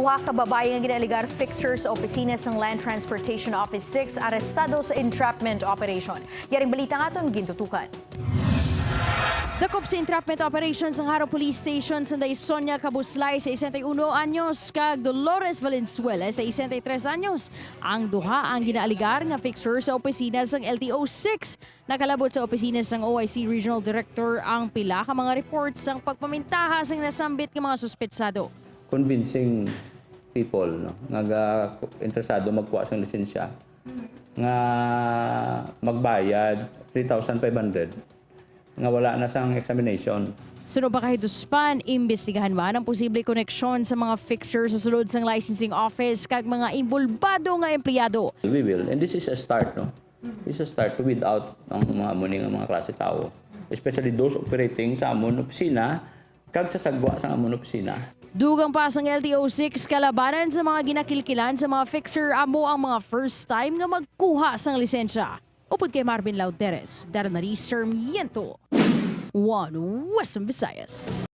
Duha ka babae nga ginaaligar fixer sa opisina sang Land Transportation Office 6 arestado sa entrapment operation. Yaring balita nga aton gintutukan. Dakop sa entrapment operation sa Jaro Police Station sa Sonia Cabuslay sa 61 anyos kag Dolores Valenzuela sa 63 anyos. Ang duha ang ginaaligar nga fixer sa opisina sang LTO 6. Nakalabot sa opisina sang OIC Regional Director ang pila ka mga reports sang pagpamintaha sang nasambit nga mga suspetsado. Convincing people, no, nga interesado magkuha sang lisensya nga magbayad 3,500 nga wala na sang examination. Suno pa kahiduspan, imbestigahan man ang posible koneksyon sa mga fixer sa sulod sang licensing office kag mga imbulbado nga empleyado. We will, and this is a start, no? This is a start to weed out ang mga muni nga mga klase tao, especially those operating sa amon opisina kag sa sagwa sa amon opisina. Dugang pa sang LTO 6, kalabanan sa mga ginakilkilan sa mga fixer amo ang mga first time nga magkuha sang lisensya. Upod kay Marvin Lauderes, Darmarie Sarmiento, One Western Visayas.